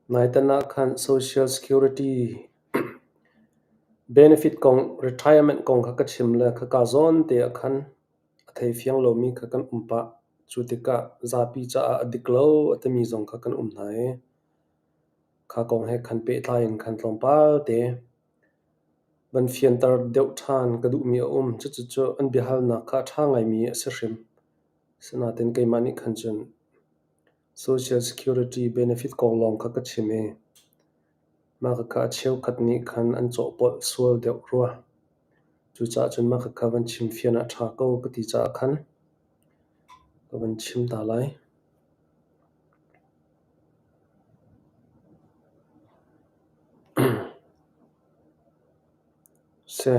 Naitan ah khan Social Security benefit kong, retirement kong kha ka chim le khaka zawn te ah khan a thei fiang lomi kha kan um pah. Cu tikah zapi caah a dik lo a timi zong kha kan um hna i kha kong he khan pehtlai in khan tlawmpal te van fianter deuh ṭhan ka duhmi a um. Cucucu an biahalnak kha a ṭha ngaimi a si hrim. Asinain keimah nih khan cun Social Security benefit kong lawng kha ka chim i mah khakha a cheukhat nih khan an cawhpawlh sual deuh rua. Cucaah cun mah khakha van chim fian ah ṭha ko ka ti caah khan ka van chim ta lai. Si,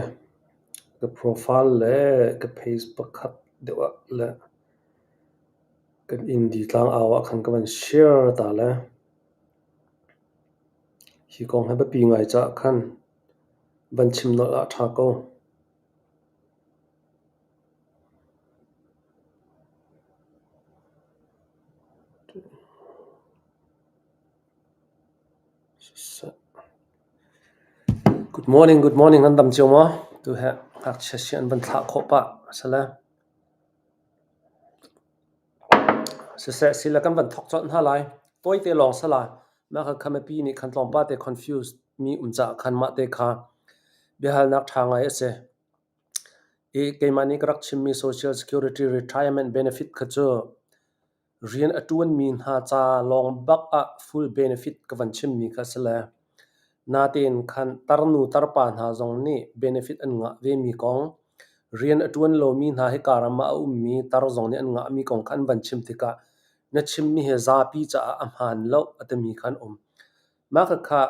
ka profile le ka page pakhat deuh ah le kan inn tlangau ah khan ka van share ta le hi kong hi biapi ngai caah khan van chim nolh ah ṭha ko. Good morning, good morning, nan dam cio maw? Tu he ngakchia si an van thlah khawh pah a si le. Siseh sile kan van thawk colh hna lai. Tawite lawng si lai. Mah kha kha mipi nih khan tlawmpal te confuse mi um caah khan mah te kha biahalnak ṭha ngai a si. I keimah nih ka rak chimmi Social Security Retirement Benefit kha cu rian a ṭuanmi hna ca lawng bak ah full benefit ka van chimmi kha a si le natein khan tarnu tarpa hna zong nih benefit an ngah vemi kong, rian a ṭuan lomi hna hika ram ah a ummi tar zong nih an ngahmi kong kha an van chim tikah na chimmi hi zapi caah a hmaan lo a timi kha an um. Mah khakha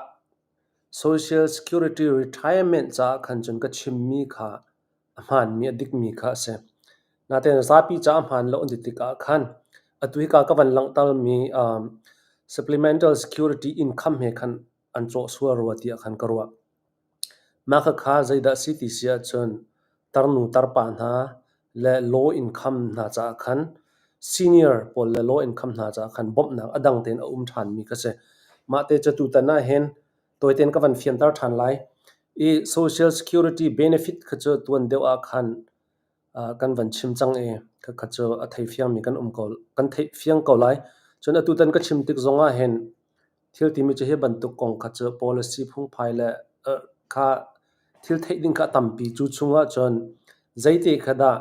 Social Security retirement caah khan cun ka chimmi kha a hmaanmi a dikmi kha a si. Natein zapi caah a hmaan lo an ti tikah khan atu hika ka van langhtermi supplemental security income he khan an cawh sual rua tiah khan ka ruah. Mah khakha zeidah si ti si ahcun tarnu tarpa hna le low income hna caah khan senior pawl le low income hna caah khan bawmhnak a dang tein a um ṭhanmi kha si. Mah te cu tutan ah hin tawitein ka van fianter ṭhan lai. I Social Security benefit kha cu tuan deuh ah khan kan van chim cang i khakha cu a thei fiangmi kan um ko kan theih fiang ko lai. Cun atutan ka chim tik zong ah hin thil timi cu hi bantuk kong kha cu policy phungphai le kha thil theih ding kha a tampi. Cu chung ah cun zeite kha dah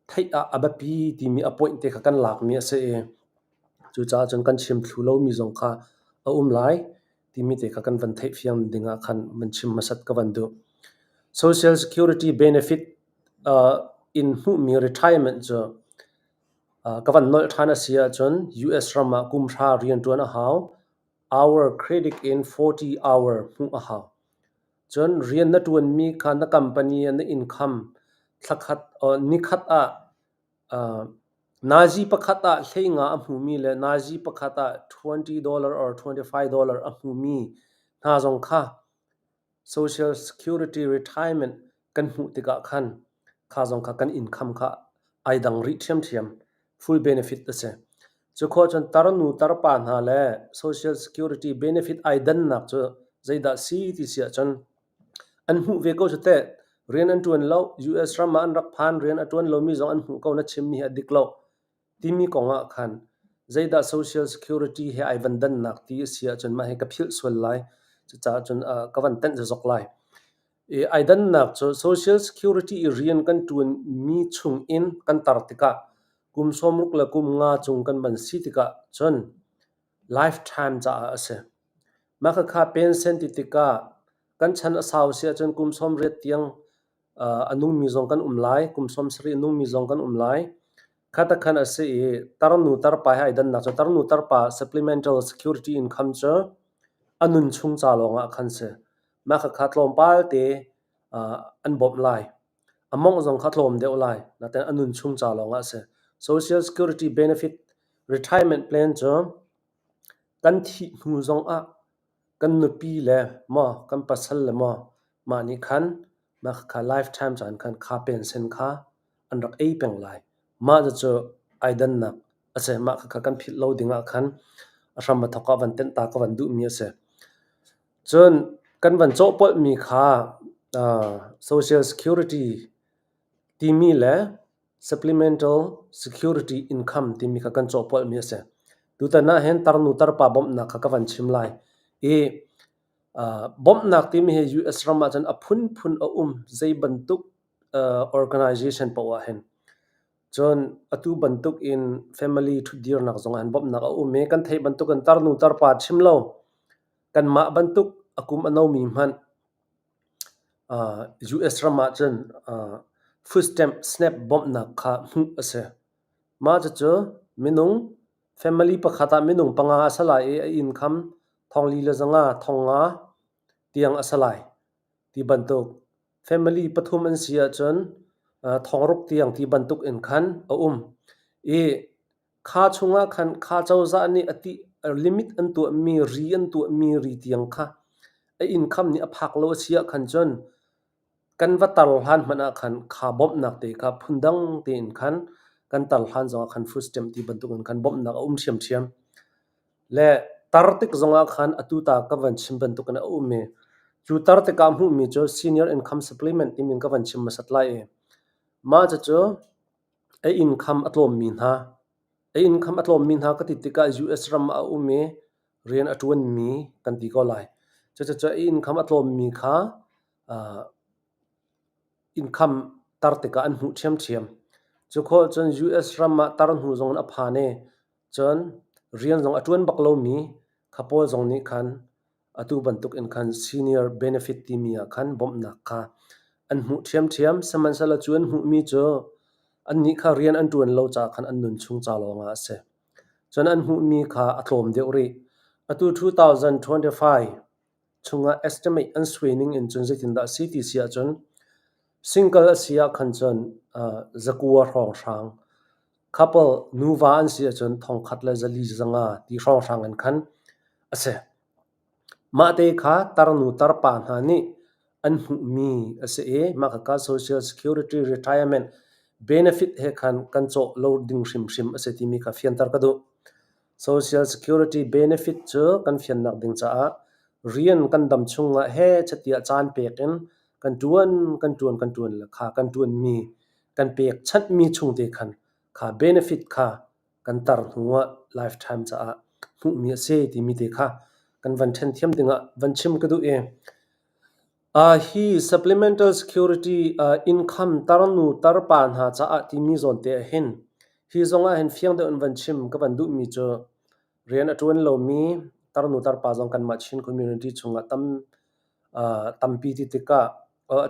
theih ah a biapi timi a point te kha kan lakmi a si i cucaah cun kan chim thlu lomi zong kha a um lai timi te kha kan van theih fiang ding ah khan van chim hmasat ka van duh. Social Security benefit in hmuhmi retirement cu ka van nolh ṭhan a si ahcun US ram ah kum hra rianṭuan a hau. Hour credit in 40 hour hmuh a hau. Cun rian na ṭuanmi kha na company ah na income thlakhat nikhat ah nazi pakhat ah hleinga a hmumi le nazi pakhat ah $20 or $25 a hmumi hna zong kha Social Security retirement kan hmuh tikah khan kha zong kha kan income kha ai dang rih ṭhiamṭhiam. Full benefit a si. Cu khawh cun tarnu tarpa hna le Social Security benefit ai dannak cu zeidah si ti si ahcun an hmuh ve ko cu teh. Rian an ṭuan lo, US ram ah an rak phan, rian a ṭuan lomi zong an hmuh ko na chimmi hi a dik lo timi kong ah khan zeidah Social Security he ai van dannak ti a si ahcun mah hi ka philh sual lai. Cucaah cun ka van tenh zazok lai. I ai dannak cu Social Security i rian kan ṭuanmi chung in kan tar tikah kum 60 le kum nga cung kan van si tikah cun lifetime caah a si. Mah khakha pension ti tikah kan chan a sau si ahcun kum 80 tiang a nungmi zong kan um lai, kum 70 a nungmi zong kan um lai. Khatakhan a si i tarnu tarpa he ai dannak cu tarnu tarpa supplemental security income cu a nun chung ca lawngah khan si. Mah khakha tlawmpal te an bawmh lai. A mawngh zong kha tlawm deuh lai. Natein a nun chung ca lawngah a si. Social Security benefit retirement plan cu kan thih hnu zongah kan nupi le maw kan pasal le maw mah nih khan mah khakha lifetime caan khan kha pension kha an rak ei peng lai. Mah cucu ai dannak a si. Mah khakha kan philh lo ding ah khan. a hram a thawk ah van tenh ta ka van duhmi a si. Cun kan van cawhpolhmi kha Social Security timi le Supplemental Security Income timi kha kan cawhpolhmi a si. Tutan ah hin tarnu tarpa bawmhnak kha ka van chim lai i bawmhnak timi hi US ram ahcun a phunphun a um. Zei bantuk organization paoh ah hin. Cun atu bantuk in family ṭhutdirnak zong ah hin bawmhnak a um i kan theih bantuk in tarnu tarpa chim lo kanmah bantuk a kum a nomi hmanh US ram ahcun food stamp SNAP bawmhnak kha hmuh a si. Mah cucu minung family pakhat ah minung panga a si lai i a income thongli le zanga thongnga tiang a si lai ti bantuk. Family pathum an si ahcun thongruk tiang ti bantuk in khan a um. I kha chungah khan kha cozah nih a ti limit an tuahmi ri an tuahmi ri tiang kha a income nih a phak lo a si ahkhan cun kan va tar hlan hmanh ah khan kha bawmhnak te kha phundang tein khan kan tar hlan zongah khan food stamp ti bantuk in khan bawmhnak a um ṭhiamṭhiam. Le tar tik zongah khan atu ta ka van chim bantukin a um i cu tar tikah hmuhmi cu senior income supplement timi in ka van chim hmasat lai i mah cucu a income a tlawmmi hna a income a tlawmmi hna ka ti tikah US ram ah a um i rian a ṭuanmi kan ti ko lai. Cucaah a income a tlawmmi kha income tar tikah an hmuh ṭhiamṭhiam. Cu khawh cun US ram ah tar hnu zong in a phan i cun rian zong a ṭuan bak lomi kha pawl zong nih khan atu bantuk in khan senior benefit timi ah khan bawmhnak kha an hmuh ṭhiamṭhiam. Sihmanhsehlaw cu an hmuhmi cu annih kha rian an ṭuan lo caah khan an nunchung ca lawngah a si. Cun an hmuhmi kha a tlawm deuh rih. Atu 2025 chungah estimate an suai ning in cun zeitindah a si ti si ahcun single a si ah khan cun zakua hrawnghrang, couple nuva an si ahcun thongkhat le zali zanga ti hrawnghrang in khan a si. Mah te kha tarnu tarpa hna nih an hmuhmi a si i mah khakha Social Security Retirement benefit he khan kan cawh lo ding hrimhrim a si timi kha fianter ka duh. Social Security benefit cu kan fiannak ding caah rian kan dam chungah heh chatiah caan pek in kan ṭuan kan ṭuan kan ṭuan le kha kan ṭuanmi kan pekchanhmi chung te khan kha benefit kha kan tar hnuah lifetime caah hmuhmi a si timi te kha kan van ṭhen thiam dingah van chim ka duh i hi supplemental security income tarnu tarpa hna caah timi zawn te ah hin hi zong ah hin fiang deuh in van chim ka van duhmi cu rian a ṭuan lomi tarnu tarpa zong kanmah Chin community chungah tam tampi ti tikah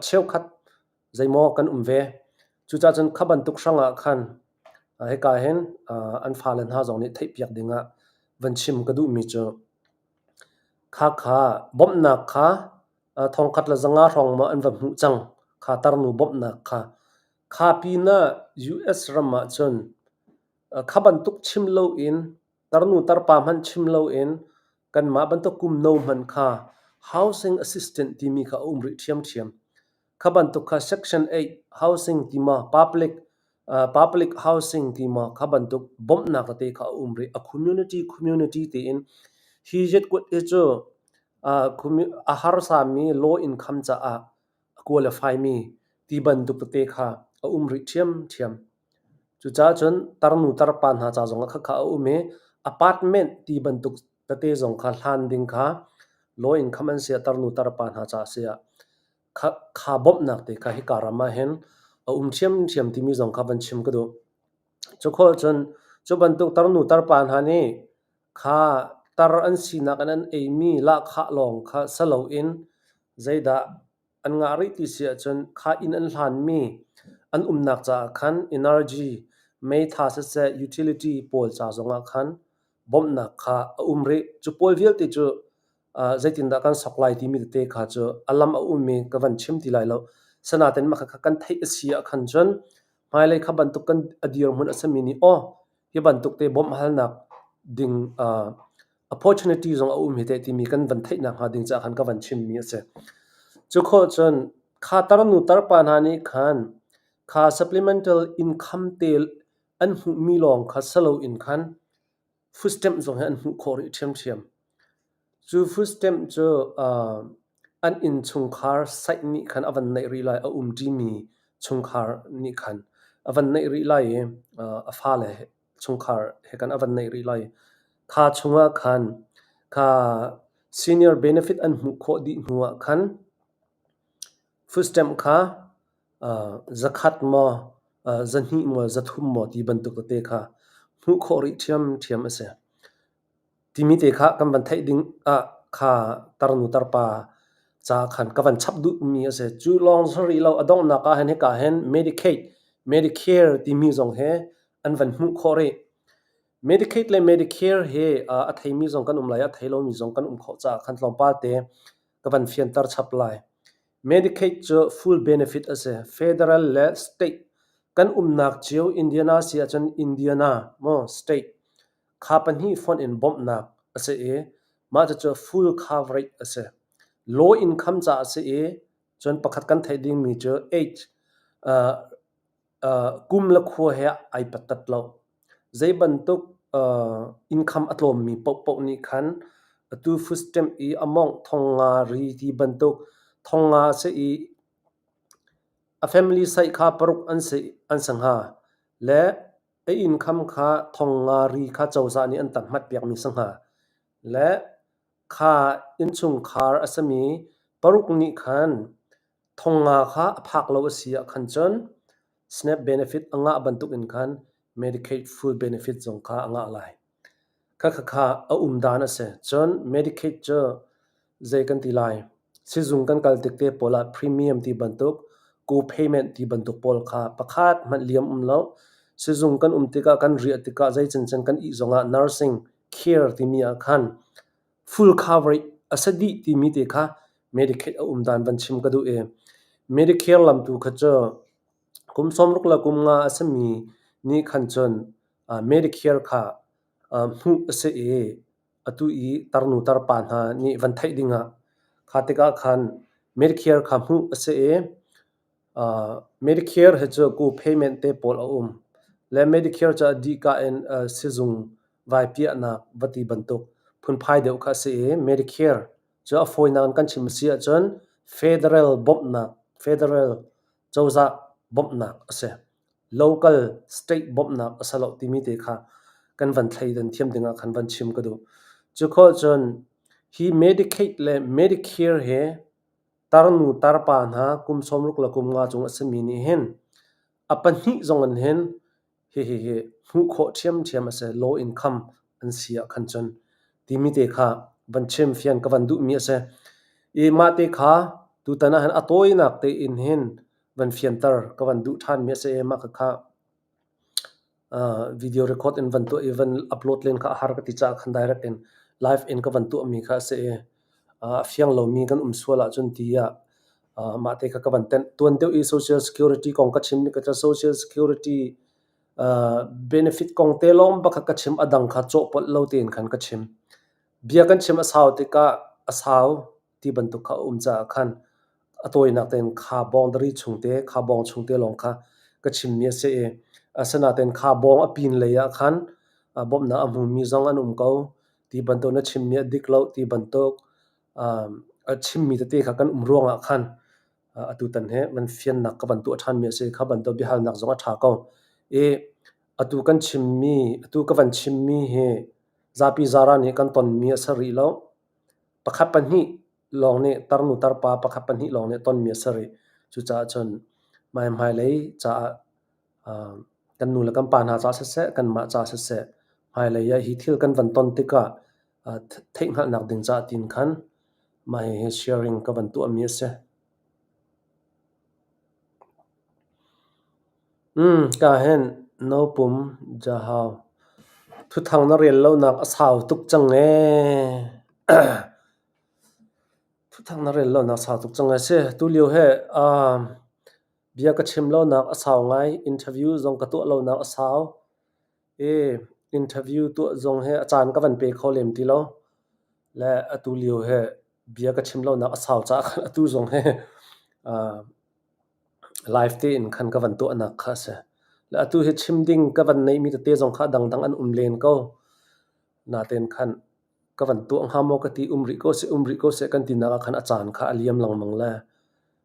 cheukhat zeimaw kan um ve. Cucaah cun kha bantuk hrangah khan hika hin an fale hna zong nih theihpiak dingah van chim ka duhmi cu khakha bawmhnak kha thongkhat le zanga hrawng maw an va hmuh cang kha tarnu bawmhnak kha. Kha pinah US ram ah cun kha bantuk chim loin tarnu tarpa hmanh chim loin kanmah bantuk kum no hmanh kha housing assistant timi kha a um rih ṭhiamṭhiam. Kha bantuk kha Section 8 housing ti maw public housing ti maw kha bantuk bawmhnak tete kha a um rih. A community community tiin hi zetkuat hi cu a harsami low income caah a qualify mi ti bantuk tete kha a um rih ṭhiamṭhiam. Cucaah cun tarnu tarpa hna ca zongah khakha a um i apartment ti bantuk tete zong kha hlan ding kha low income an si ah tarnu tarpa hna ca a si ah kha bawmhnak te kha hika ram ah hin a um ṭhiamṭhiam timi zong kha van chim ka duh. Cukhawh cun cu bantuk tarnu tarpa hna nih kha tar an sinak in an eimi lahkhah lawng kha si loin zeidah an ngah rih ti si ahcun kha inn an hlanmi an umnak caah khan energy meitha siseh utility pawl ca zongah khan bawmhnak kha a um rih. Cu pawl vialte cu zeitindah kan sok lai timi tete kha cu a lam a um i ka van chim ti lai lo. Sinain mah kha kan theih a si ah khan cun hmailei kha bantuk kan a dirhmun a simi nih aw hi bantuk te bawmh halnak ding opportunity zong a um hi teh timi kan van theihnak hnga ding caah khan ka van chimmi a si. Cu khawh cun kha tarnu tarpa hna nih khan kha supplemental income te an hmuhmi lawng kha si loin khan. Food stamp zong hi an hmuh khawh rih ṭhiamṭhiam. Cu food stamp cu an innchungkhar site nih khan a van neih rih lai, a um ṭimi chungkhar nih khan a van neih rih lai i a fale chungkhar he khan a van neih rih lai. Kha chungah khan kha senior benefit an hmuh khawh dih hnu ah khan food stamp kha zakhat maw, zahnih maw, zathum maw ti bantuk tete kha hmuh khawh rih ṭhiamṭhiam a si. Timi te kha kan van theih ding ah kha tarnu tarpa ca khan ka van chap duhmi a si. Cu lawng si rih lo, a donghnak ah hin hika hin Medicaid, Medicare timi zong hi an van hmuh khawh rih. Medicaid le Medicare hi a theimi zong kan um lai i a thei lomi zong kan um khawh caah khan tlawmpal te ka van fianter chap lai. Medicaid cu full benefit a si. Federal le state kan umnak cio Indiana si ahcun Indiana maw state kha pahnih fonh in bawmhnak a si i mah cucu full coverage a si. Low income caah a si i cun pakhat kan theih dingmi cu age kum le khua he ai pattat lo. Zei bantuk income a tlawmmi paohpaoh nih khan atu food stamp i a mawngh thong nga ri ti bantuk thong nga a si i a family size kha paruk an si hnga le a income kha thong nga ri kha cozah nih an tam hmat piakmi si hnga le kha innchungkhar a simi paruk nih khan thong nga kha a phak lo a si ah khan cun SNAP benefit a ngah bantuk in khan Medicaid full benefit zong kha a ngah lai. Khakha a um dan a si. Cun Medicaid cu zei kan ti lai? Sizung kan kal tik te pawl ah premium ti bantuk, co-payment ti bantuk pawl kha pakhat hmanh liam um lo. Sizung kan um tikah kan riah tikah zei cancan kan ih zongah nursing care timi ah khan full coverage a si dih timi te kha Medicaid a um dan van chim ka duh i Medicare lam tu kha cu kum 60 le kum nga a simi nih khan cun Medicare kha hmuh a si i atu i tarnu tarpa hna nih van theih dingah kha tikah khan Medicare kha hmuh a si i Medicare hi cu co-payment te pawl a um le Medicare cu a dihka in sizung vai piahnak va ti bantuk phunphai deuh kha a si i Medicare cu a fawinak in kan chim a si ahcun federal bawmhnak, federal cozah bawmhnak a si. Local state bawmhnak a si lo timi te kha kan van thleidan thiam dingah khan van chim ka duh. Cu khawh cun hi Medicaid le Medicare hi tarnu tarpa hna kum 60 le kum nga cung a simi nih hin a pahnih zong in hin hihihi hmuh khawh ṭhiamṭhiam a si. Low income an si ah khan cun timi te kha van chim fian ka van duhmi a si. I mah te kha tutan ah hin a tawinak tein hin van fianter ka van duh ṭhanmi a si i mah khakha video record in van tuah i van upload len kha a har ka ti caah khan direct in live in ka van tuahmi kha a si i a fiang lomi kan um sual ahcun tiah mah te kha ka van tenh. Tuan deuh i Social Security kong ka chimmi ka cu Social Security benefit kong te lawng bak kha ka chim, a dang kha cawhpolh lo tein khan ka chim. Bia kan chim a sau tikah a sau ti bantuk kha a um caah khan a tawinak tein kha boundary chung te, kha bawng chung te lawng kha ka chimmi a si i asinain kha bawng a pin lei ah khan bawmhnak a hmumi zong an um ko ti bantuk na chimmi a dik lo ti bantuk a chimmi tete kha kan um ruangah khan atutan hi van fiannak ka van tuah ṭhanmi a si. Kha bantuk biahalnak zong a ṭha ko. I atu kan chimmi, atu ka van chimmi hi zapi zaran nih kan tonmi a si rih lo. Pakhat pahnih lawng nih tarnu tarpa pakhat pahnih lawng nih tonmi a si rih. Cucaah cun hmailei caah kan nu le kan pa hna caah siseh, kanmah caah siseh, hmailei ah hi thil kan van ton tikah theihhngalhnak ding caah tiin khan mah hihi sharing ka van tuahmi a si. Ka hin no pum jahau thuthang na rel lonak a sau tuk cang ee. Thuthang na rel lonak sau tuk cang ee si. Tulio he bia ka chim lonak a sau ngai. Interview zong ka tuah lonak a sau. I interview tuah zong hi a caan ka van pe kho lem ti lo. Le atu lio he bia ka chim lonak a sau caah khan atu zong hi live tein khan ka van tuahnak kha a si. Le atu hi chim ding ka van neihmi tete zong kha a dangdang an um len ko. Natein khan ka van tuah hnga maw ka ti, um rih ko seh, um rih ko seh kan tinak ah khan a caan kha a liam lengmang le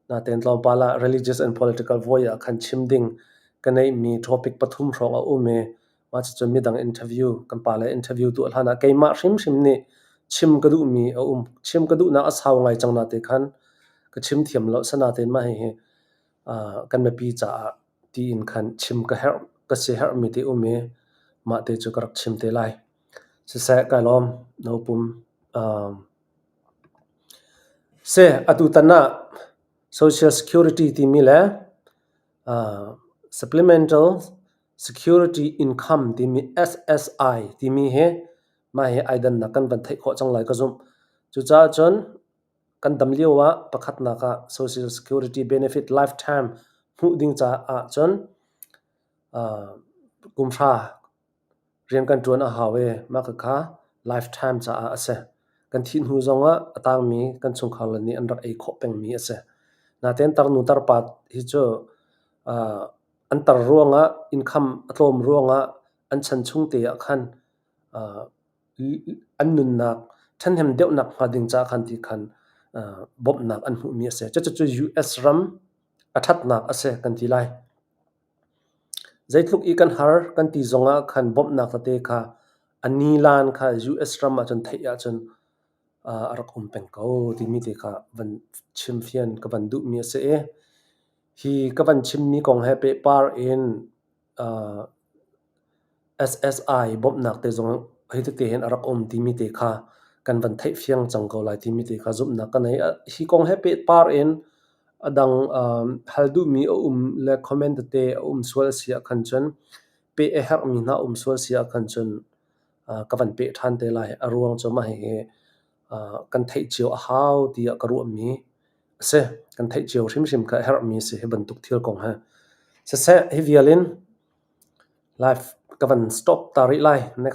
natein tlawmpal ah religious and political voi ah khan chim ding ka neihmi topic pathum hrawng a um i mah cucu midang interview kan pale interview tuah hlan ah keimah hrimhrim nih chim ka duhmi a um. Chim ka duhnak a sau ngai cang nate khan ka chim thiam lo. Sanatein mah hihi kan mipi caah tiin khan chim ka herh ka si herhmi te um i mah te cu ka rak chim te lai. Siseh, kai lawm. No pum. Seh, atutan ah Social Security timi le Supplemental Security Income timi SSI timi hi mah hi ai dannak kan van theih khawh cang lai ka zumh. Cucaah cun kan dam lio ah pakhatnak ah Social Security benefit lifetime hmuh ding caah cun kumhra rian kan ṭuan a hau i mah khakha lifetime caah a si. Kan thih hnu zongah a tangmi kan chungkhar le nih an rak ei khawh pengmi a si. Natein tarnu tarpa hi cu an tar ruangah income a tlawm ruangah an chan chung te ah khan an nunnak ṭhahnem deuhnak hnga ding caah khan ti khan bawmhnak an hmuhmi a si. Cucu US ram a ṭhatnak a si kan ti lai. Zeitluk i kan har kan ti zongah khan bawmhnak tete kha a nilan kha US ram ahcun theih ahcun a rak um peng ko timi te kha van chimfian ka van duhmi a si i hi ka van chimmi kong he pehpar in SSI bawmhnak te zong hi tete hin a rak um timi te kha kan van theihfiang cang ko lai timi te kha zumhnak ka nei. Hi kong he pehpar in a dang hal duhmi a um le comment tete a um sual a si ahkhan cun peh a herhmi hna um sual si ahkhan cun ka van peh ṭhan te lai. A ruang cu mah hihi kan theih cio a hau tiah ka ruahmi a si. Kan theih cio hrimhrim kha a herhmi a si hi bantuk thil kong hi. Siseh, hi vial in live ka van stop ta rih lai. Next.